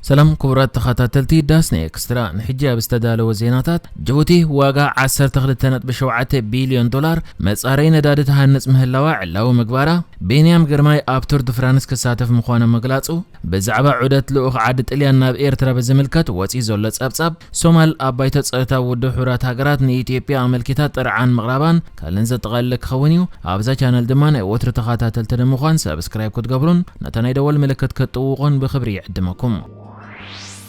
ሰላም ክቡራት ተኸታተልቲ ዳስና ኤክስትራ፣ ንሕጂ ኣብ ዝተዳለወ ዜናታት፣ ጅቡቲ ዋጋ ዓሰርተ ክልተ ነጥቢ ሸውዓተ ቢልዮን ዶላር መጻረይ ነዳዲ ትሃንጽ ምህላዋ ዕላዊ ምግባራ፣ ቢንያም ግርማይ ኣብ ቱር ድ ፍራንስ ክሳተፍ ምዃኑ ምግላጹ፣ ብዛዕባ ዑደት ልኡኽ ዓዲ ጥልያን ናብ ኤርትራ ብዝምልከት ወጺኡ ዘሎ ጸብጻብ፣ ሶማል ኣብ ባይቶ ጸጥታ ውድብ ሕቡራት ሃገራት ንኢትዮጵያ ኣመልኪታ ጥርዓን ምቕራባን ካልእን ዘጠቓልል ክኸውን እዩ። ኣብዛ ቻነል ድማ ናይ ወትሩ ተኸታተልቲ ንምዃን ሰብስክራይብ ክትገብሩን ነታ ናይ ደወል ምልክት ክትጥውቑን ብኽብሪ ይዕድመኩም።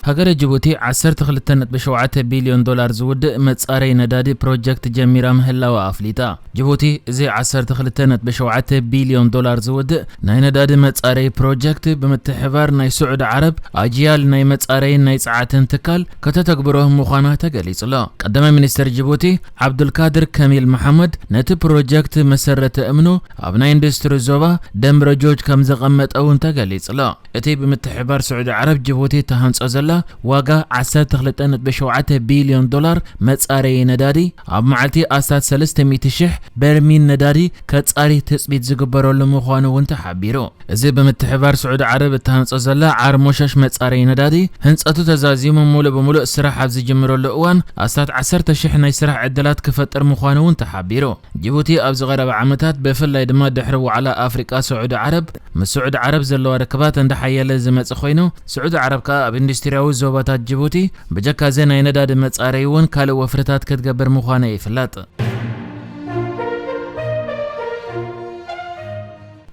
ሃገረ ጅቡቲ ዓሰርተ ክልተ ነጥቢ ሸውዓተ ቢልዮን ዶላር ዝውድእ መጻረይ ነዳዲ ፕሮጀክት ጀሚራ ምህላዋ ኣፍሊጣ። ጅቡቲ እዚ ዓሰርተ ክልተ ነጥቢ ሸውዓተ ቢልዮን ዶላር ዝውድእ ናይ ነዳዲ መጻረይ ፕሮጀክት ብምትሕባር ናይ ስዑዲ ዓረብ ኣጅያል ናይ መጻረይን ናይ ጸዓትን ትካል ከተተግብሮ ምዃና ተገሊጹ ኣሎ። ቀዳማይ ሚኒስትር ጅቡቲ ዓብዱልካድር ከሚል መሓመድ ነቲ ፕሮጀክት መሰረተ እምኑ ኣብ ናይ ኢንዱስትሪ ዞባ ደምረጆጅ ከም ዘቐመጠ እውን ተገሊጹ ኣሎ። እቲ ብምትሕባር ስዑዲ ዓረብ ጅቡቲ እተሃንጾ ዘላ ዋጋ ዓሰርተ ክልተ ነጥቢ ሸውዓተ ቢልዮን ዶላር መጻረዪ ነዳዲ ኣብ መዓልቲ ኣስታት ሰለስተ ሚእቲ ሽሕ በርሚል ነዳዲ ከጻሪ ትጽቢት ዝግበረሉ ምዃኑ እውን ተሓቢሩ። እዚ ብምትሕባር ስዑዲ ዓረብ እተሃንጾ ዘላ ዓርሞሸሽ መጻረዪ ነዳዲ ህንጸቱ ተዛዚሙ ሙሉእ ብምሉእ ስራሕ ኣብ ዝጅምረሉ እዋን ኣስታት ዓሰርተ ሽሕ ናይ ስራሕ ዕድላት ክፈጥር ምዃኑ እውን ተሓቢሩ። ጅቡቲ ኣብዚ ቀረባ ዓመታት ብፍላይ ድማ ድሕሪ ዋዕላ ኣፍሪቃ ስዑዲ ዓረብ ምስ ስዑዲ ዓረብ ዘለዋ ርክባት እንዳሓየለ ዝመጽእ ኮይኑ፣ ስዑዲ ዓረብ ከኣ ኣብ ኢንዱስትሪያዊ ዞባታት ጅቡቲ ብጀካ እዚ ናይ ነዳዲ መጻረዪ እውን ካልእ ወፍርታት ክትገብር ምዃና ይፍለጥ።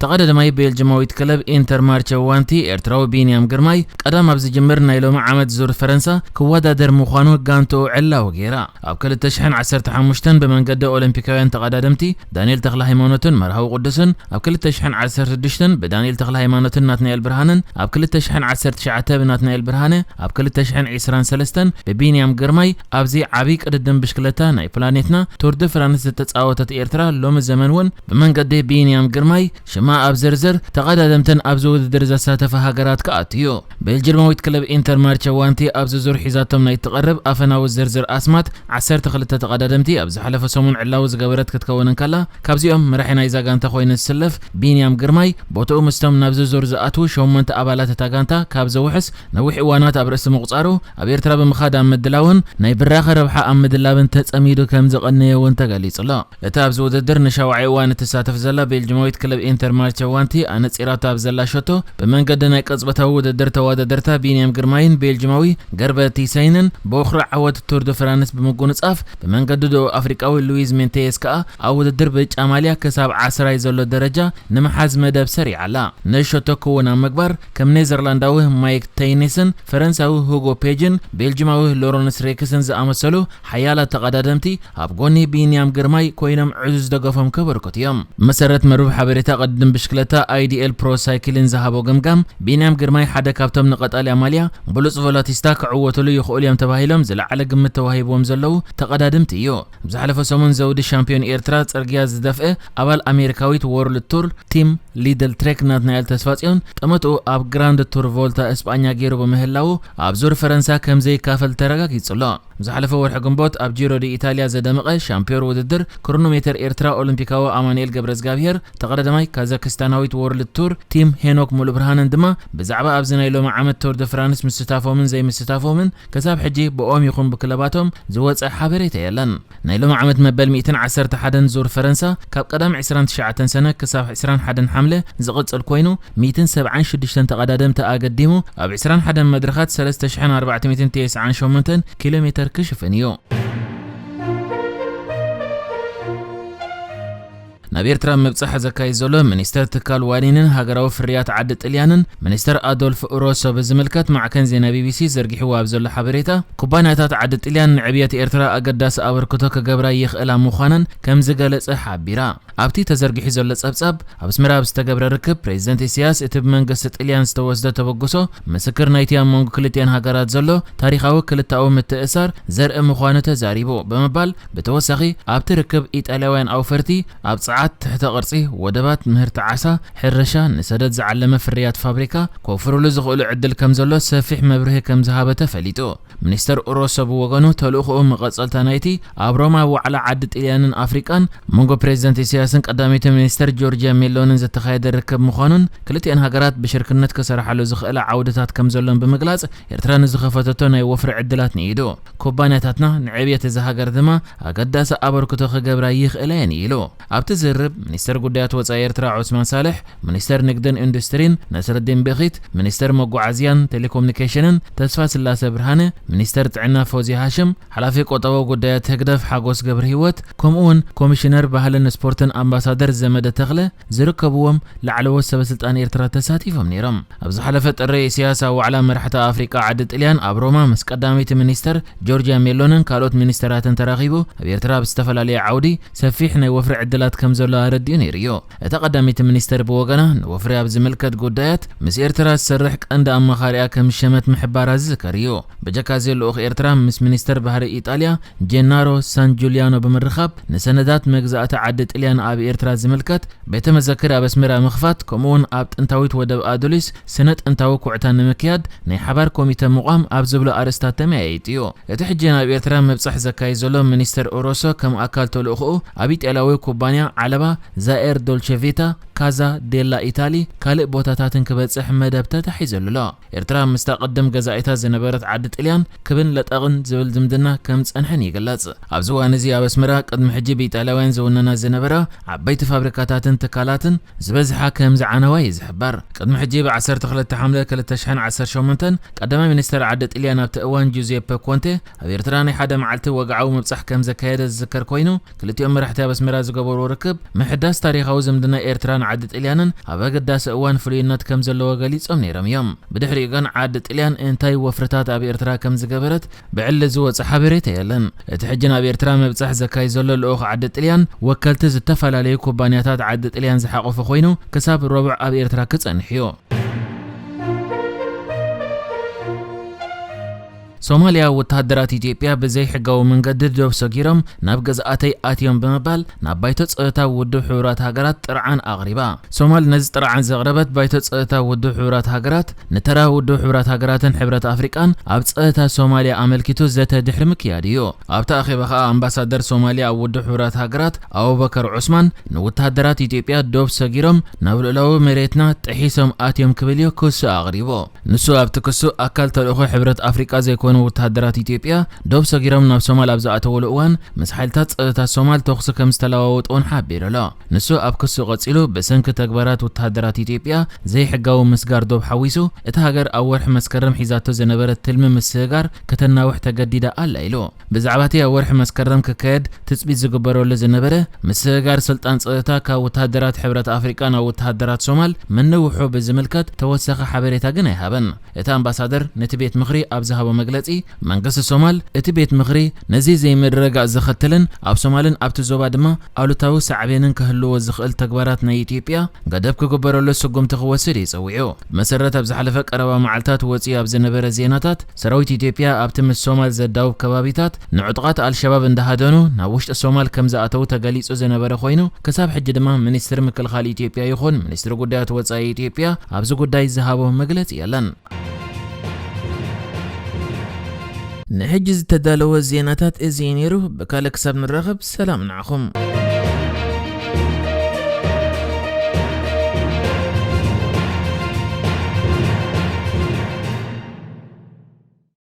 ተቐዳዳማይ ቤልጅማዊት ክለብ ኢንተር ማርቸ ዋንቲ ኤርትራዊ ቢንያም ግርማይ ቀዳም ኣብ ዝጅምር ናይ ሎሚ ዓመት ዙር ፈረንሳ ክወዳደር ምዃኑ ጋንትኡ ዕላዊ ገይራ። ኣብ ክልተ ሽሕን ዓሰርተ ሓሙሽተን ብመንገዲ ኦሎምፒካውያን ተቐዳደምቲ ዳንኤል ተኽለ ሃይማኖትን መርሃዊ ቅዱስን፣ ኣብ ክልተ ሽሕን ዓሰርተ ሽዱሽተን ብዳንኤል ተኽለ ሃይማኖትን ናትናኤል ብርሃንን፣ ኣብ ክልተ ሽሕን ዓሰርተ ትሽዓተ ብናትናኤል ብርሃነ፣ ኣብ ክልተ ሽሕን ዕስራን ሰለስተን ብቢንያም ግርማይ ኣብዚ ዓብዪ ቅድድም ብሽክለታ ናይ ፕላኔትና ቱር ድ ፍራንስ ዝተጻወተት ኤርትራ ሎሚ ዘመን እውን ብመንገዲ ቢንያም ግርማይ ሽማ ኣብ ዝርዝር ተቐዳደምተን ኣብዚ ውድድር ዘሳተፈ ሃገራት ክኣቱ እዩ። ቤልጅማዊት ክለብ ኢንተር ማርቸ ዋንቲ ኣብዚ ዙር ሒዛቶም ናይ እትቐርብ ኣፈናዊ ዝርዝር ኣስማት ዓሰርተ ክልተ ተቐዳደምቲ ኣብ ዝሓለፈ ሰሙን ዕላዊ ዝገበረት ክትከውን እንከላ፣ ካብዚኦም መራሒ ናይዛ ጋንታ ኮይኑ ዝስለፍ ቢንያም ግርማይ ቦትኡ ምስቶም ናብዚ ዙር ዝኣትዉ ሸሞንተ ኣባላት እታ ጋንታ ካብ ዘውሕስ ነዊሕ እዋናት ኣብ ርእሲ ምቑጻሩ፣ ኣብ ኤርትራ ብምኻድ ኣብ ምድላውን ናይ ብራኸ ረብሓ ኣብ ምድላብን ተጸሚዱ ከም ዝቐነየ እውን ተገሊጹ ኣሎ። እታ ኣብዚ ውድድር ንሻውዓይ እዋን እትሳተፍ ዘላ ቤልጅማዊት ክለብ ኢንተር ማርቸ ዋንቲ ኣነጺራቶ ኣብ ዘላ ሸቶ፣ ብመንገዲ ናይ ቅጽበታዊ ውድድር ተወዳደርታ ቢንያም ግርማይን ቤልጅማዊ ገርበ ቲሰይንን ብወፍሪ ዓወት ቱር ድ ፍራንስ ብምጉንጻፍ፣ ብመንገዲ ደቡብ ኣፍሪቃዊ ሉዊዝ ሜንቴየስ ከኣ ኣብ ውድድር ብጫ ማልያ ክሳብ ዓስራይ ዘሎ ደረጃ ንምሓዝ መደብ ሰሪዓ ኣላ። ንሸቶ ክውን ኣብ ምግባር ከም ኔዘርላንዳዊ ማይክ ተይኒስን ፈረንሳዊ ሁጎ ፔጅን ቤልጅማዊ ሎረንስ ሬክስን ዝኣመሰሉ ሓያላት ተቐዳደምቲ ኣብ ጎኒ ቢንያም ግርማይ ኮይኖም ዕዙዝ ደገፎም ከበርክቱ እዮም። ብመሰረት መርበብ ሓበሬታ ቅድድም ብሽክለታ ኣይ ዲ ኤል ፕሮ ሳይክሊን ዝሃቦ ገምጋም፣ ቢንያም ግርማይ ሓደ ካብቶም ንቀጣልያ ማልያ ብሉጽ ቮላቲስታ ክዕወትሉ ይኽእሉ እዮም ተባሂሎም ዝለዓለ ግምት ተዋሂብዎም ዘለዉ ተቐዳደምቲ እዩ። ኣብ ዝሓለፈ ሰሙን ዘውዲ ሻምፒዮን ኤርትራ ጽርግያ ዝደፍአ ኣባል ኣሜሪካዊት ወርልድ ቱር ቲም ሊድል ትሬክ ናትናኤል ተስፋጽዮን ጠመትኡ ኣብ ግራንድ ቱር ቮልታ እስጳኛ ገይሩ ብምህላዉ ኣብ ዙር ፈረንሳ ከም ዘይካፈል ተረጋጊጹ ኣሎ። ዝሓለፈ ወርሒ ግንቦት ኣብ ጂሮ ዲ ኢታልያ ዘደመቐ ሻምፒዮን ውድድር ክሮኖሜተር ኤርትራ ኦሎምፒካዊ ኣማኑኤል ገብረዝጋብሄር ተቐዳዳማይ ካዛክስታናዊት ወርልድ ቱር ቲም ሄኖክ ሙሉብርሃንን ድማ ብዛዕባ ኣብዚ ናይ ሎሚ ዓመት ቱር ድ ፍራንስ ምስታፎምን ዘይምስታፎምን ክሳብ ሕጂ ብኦም ይኹን ብክለባቶም ዝወጸ ሓበሬታ የለን። ናይ ሎሚ ዓመት መበል ሚእትን ዓሰርተ ሓደን ዙር ፈረንሳ ካብ ቀዳም ዕስራን ትሽዓተን ሰነ ክሳብ ዕስራን ሓደን ሓምለ ዝቕጽል ኮይኑ፣ ሚእትን ሰብዓን ሽዱሽተን ተቐዳደምቲ ኣገዲሙ ኣብ ዕስራን ሓደን መድረኻት ሰለስተ ሽሕን ኣርባዕተ ሚእትን ተስዓን ሸሞንተን ኪሎ ሜተር ክሽፍን እዩ። ናብ ኤርትራ ምብጻሕ ዘካይድ ዘሎ ሚኒስተር ትካል ዋኒንን ሃገራዊ ፍርያት ዓዲ ጥልያንን ሚኒስተር ኣዶልፍ ሮሶ ብዝምልከት ማዕከን ዜና ቢ ቢ ሲ ዘርጊሕዎ ኣብ ዘሎ ሓበሬታ፣ ኩባንያታት ዓዲ ጥልያን ንዕብየት ኤርትራ ኣገዳሲ ኣበርክቶ ክገብራ ይኽእላ ምዃነን ከም ዝገለጸ ሓቢራ። ኣብቲ ተዘርጊሑ ዘሎ ጸብጻብ፣ ኣብ ኣስመራ ኣብ ዝተገብረ ርክብ፣ ፕሬዚደንት ኢሳያስ እቲ ብመንግስቲ ጥልያን ዝተወስደ ተበግሶ ምስክር ናይቲ ኣብ መንጎ ክልቲኣን ሃገራት ዘሎ ታሪኻዊ ክልተኣዊ ምትእስሳር ዘርኢ ምዃኑ ተዛሪቡ ብምባል፣ ብተወሳኺ ኣብቲ ርክብ ኢጣልያውያን ኣውፈርቲ ኣብ ጸዓት፣ ትሕተ ቅርጺ፣ ወደባት፣ ምህርቲ ዓሳ፣ ሕርሻ፣ ንሰደድ ዝዓለመ ፍርያት ፋብሪካ ከውፍርሉ ዝኽእሉ ዕድል ከም ዘሎ ሰፊሕ መብርሂ ከም ዝሃበ ተፈሊጡ። ሚኒስተር ኡሮሶ ብወገኑ፣ ተልእኾኡ መቐጸልታ ናይቲ ኣብ ሮማ ዋዕላ ዓዲ ጥልያንን ኣፍሪቃን መንጎ ፕሬዚደንት ኢሳያስ ስን ቀዳመይቲ ሚኒስተር ጆርጅያ ሜሎንን ዝተኻየደ ርክብ ምዃኑን ክልቲኣን ሃገራት ብሽርክነት ክሰርሓሉ ዝኽእላ ዓውድታት ከም ዘሎን ብምግላጽ፣ ኤርትራ ንዝኸፈተቶ ናይ ወፍሪ ዕድላት ንኢዱ። ኩባንያታትና ንዕብየት እዛ ሃገር ድማ ኣገዳሲ ኣበርክቶ ክገብራ ይኽእላ እየን ኢሉ። ኣብቲ ዝርብ፣ ሚኒስተር ጉዳያት ወጻኢ ኤርትራ ዑስማን ሳልሕ፣ ሚኒስተር ንግድን ኢንዱስትሪን ነስረዲን ቤኺት፣ ሚኒስተር መጓዓዝያን ቴሌኮሙኒኬሽንን ተስፋ ስላሰ ብርሃነ፣ ሚኒስተር ጥዕና ፎዚ ሃሽም፣ ሓላፊ ቁጠባዊ ጉዳያት ህግደፍ ሓጎስ ገብረ ህይወት፣ ከምኡ እውን ኮሚሽነር ባህልን ስፖርትን ኣምባሳደር ዘመደ ተኽለ ዝርከብዎም ላዕለዎት ሰበስልጣን ኤርትራ ተሳቲፎም ነይሮም። ኣብ ዝሓለፈ ጥሪ፣ ኢሳያስ ኣብ ዋዕላ መራሕቲ ኣፍሪቃ ዓዲ ጥልያን ኣብ ሮማ ምስ ቀዳመይቲ ሚኒስተር ጆርጅያ ሜሎንን ካልኦት ሚኒስተራትን ተራኺቡ ኣብ ኤርትራ ኣብ ዝተፈላለየ ዓውዲ ሰፊሕ ናይ ወፍሪ ዕድላት ከም ዘሎ ኣረዲኡ ነይሩ እዩ። እታ ቀዳመይቲ ሚኒስተር ብወገና፣ ንወፍሪ ኣብ ዝምልከት ጉዳያት ምስ ኤርትራ ዝሰርሕ ቀንዲ ኣማኻሪኣ ከም ሸመት ምሕባራ ዝዝከር እዩ። ብጀካ እዚ፣ ልኡኽ ኤርትራ ምስ ሚኒስተር ባህሪ ኢጣልያ ጄናሮ ሳን ጁሊያኖ ብምርኻብ፣ ንሰነዳት መግዛእቲ ዓዲ ጥልያን ኣብ ኤርትራ ዝምልከት ቤተ መዘክር ኣብ ኣስመራ ምኽፋት፣ ከምኡውን ኣብ ጥንታዊት ወደብ ኣዱሊስ ስነ ጥንታዊ ኩዕታ ንምክያድ ናይ ሓባር ኮሚተ ምቋም ኣብ ዝብሉ ኣርእስታት ተመያይጡ እዩ። እቲ ሕጂ ናብ ኤርትራ ምብጻሕ ዘካይድ ዘሎ ሚኒስተር ኡሮሶ፣ ከም ኣካል ተልእኾኡ ኣብ ኢጣልያዊ ኩባንያ ዓለባ ዛኤር ዶልቸ ቪታ፣ ካዛ ዴላ ኢታሊ፣ ካልእ ቦታታትን ክበጽሕ መደብ ተታሒዘሉ ኣሎ። ኤርትራ ምስታ ቅድም ገዛኢታ ዝነበረት ዓዲ ጥልያን ክብን ለጠቕን ዝብል ዝምድና ከም ጸንሐን ይግለጽ። ኣብዚ እዋን እዚ ኣብ ኣስመራ ቅድሚ ሕጂ ብኢጣልያውያን ዝውነና ዝነበራ ዓበይቲ ፋብሪካታትን ትካላትን ዝበዝሓ ከም ዝዓነዋ እዩ ዝሕበር። ቅድሚ ሕጂ ብ ዓሰርተ ክልተ ሓምለ ክልተ ሽሕን ዓሰርተ ሸሞንተን ቀዳማይ ሚኒስተር ዓዲ ጥልያን ኣብቲ እዋን ጁዜፐ ኮንቴ ኣብ ኤርትራ ናይ ሓደ መዓልቲ ወግዓዊ ምብጻሕ ከም ዘካየደ ዝዝከር ኮይኑ፣ ክልቲኦም መራሕቲ ኣብ ኣስመራ ዝገበርዎ ርክብ ምሕዳስ ታሪኻዊ ዝምድና ኤርትራን ዓዲ ጥልያንን ኣብ ኣገዳሲ እዋን ፍሉይነት ከም ዘለዎ ገሊጾም ነይሮም እዮም። ብድሕሪኡ ግን ዓዲ ጥልያን እንታይ ወፍርታት ኣብ ኤርትራ ከም ዝገበረት ብዕሊ ዝወጸ ሓበሬታ የለን። እቲ ሕጂ ናብ ኤርትራ ምብጻሕ ዘካይድ ዘሎ ልኡኽ ዓዲ ጥልያን ወከልቲ ዝተፈላለዩ ኩባንያታት ዓዲ ጥልያን ዝሓቖፈ ኮይኑ፣ ክሳብ ረቡዕ ኣብ ኤርትራ ክጸንሕ እዩ። ሶማልያ፣ ወተሃደራት ኢትዮጵያ ብዘይሕጋዊ መንገዲ ዶብ ሰጊሮም ናብ ገዝኣተይ ኣትዮም ብምባል ናብ ባይቶ ጸጥታ ውድብ ሕቡራት ሃገራት ጥርዓን ኣቕሪባ። ሶማል ነዚ ጥርዓን ዘቕረበት፣ ባይቶ ጸጥታ ውድብ ሕቡራት ሃገራት ንተራ ውድብ ሕቡራት ሃገራትን ሕብረት ኣፍሪቃን ኣብ ጸጥታ ሶማልያ ኣመልኪቱ ዘተ ድሕሪ ምክያድ እዩ። ኣብቲ ኣኼባ ከኣ ኣምባሳደር ሶማልያ ኣብ ውድብ ሕቡራት ሃገራት ኣቡበከር ዑስማን፣ ንወተሃደራት ኢትዮጵያ ዶብ ሰጊሮም ናብ ልኡላዊ መሬትና ጥሒሶም ኣትዮም ክብል እዩ ክሱ ኣቕሪቡ። ንሱ ኣብቲ ክሱ፣ ኣካል ተልእኾ ሕብረት ኣፍሪቃ ዘይኮኑ ወተሃደራት ኢትዮጵያ ዶብ ሰጊሮም ናብ ሶማል ኣብ ዝኣተወሉ እዋን፣ ምስ ሓይልታት ጸጥታ ሶማል ተኹሲ ከም ዝተለዋወጡ እውን ሓቢሩ ኣሎ። ንሱ ኣብ ክሱ ቀጺሉ፣ ብሰንኪ ተግባራት ወተሃደራት ኢትዮጵያ ዘይሕጋዊ ምስጋር ዶብ ሓዊሱ፣ እታ ሃገር ኣብ ወርሒ መስከረም ሒዛቶ ዝነበረት ትልሚ ምስግጋር ከተናውሕ ተገዲዳ ኣላ ኢሉ። ብዛዕባ እቲ ኣብ ወርሒ መስከረም ክካየድ ትጽቢት ዝግበረሉ ዝነበረ ምስግጋር ስልጣን ጸጥታ ካብ ወተሃደራት ሕብረት ኣፍሪቃ ናብ ወተሃደራት ሶማል ምንውሑ ብዝምልከት ተወሳኺ ሓበሬታ ግን ኣይሃበን። እቲ ኣምባሳደር ነቲ ቤት ምኽሪ ኣብ ዝሃቦ መግለጺ፣ መንግስቲ ሶማል እቲ ቤት ምኽሪ ነዚ ዘይምርግጋእ ዘኸትልን ኣብ ሶማልን ኣብቲ ዞባ ድማ ኣሉታዊ ሳዕቤንን ክህልዎ ዝኽእል ተግባራት ናይ ኢትዮጵያ ገደብ ክግበረሉ ስጉምቲ ክወስድ እዩ ጸዊዑ። ብመሰረት ኣብ ዝሓለፈ ቀረባ መዓልታት ወጺኡ ኣብ ዝነበረ ዜናታት፣ ሰራዊት ኢትዮጵያ ኣብቲ ምስ ሶማል ዘዳውብ ከባቢታት ንዕጡቓት ኣልሸባብ እንዳሃደኑ ናብ ውሽጢ ሶማል ከም ዝኣተዉ ተገሊጹ ዝነበረ ኮይኑ፣ ክሳብ ሕጂ ድማ ሚኒስትሪ ምክልኻል ኢትዮጵያ ይኹን ሚኒስትሪ ጉዳያት ወጻኢ ኢትዮጵያ ኣብዚ ጉዳይ ዝሃቦ መግለጺ የለን። ንሕጂ ዝተዳለወ ዜናታት እዚ እዩ ነይሩ። ብካልእ ክሳብ ንራኸብ፣ ሰላም ንዓኹም።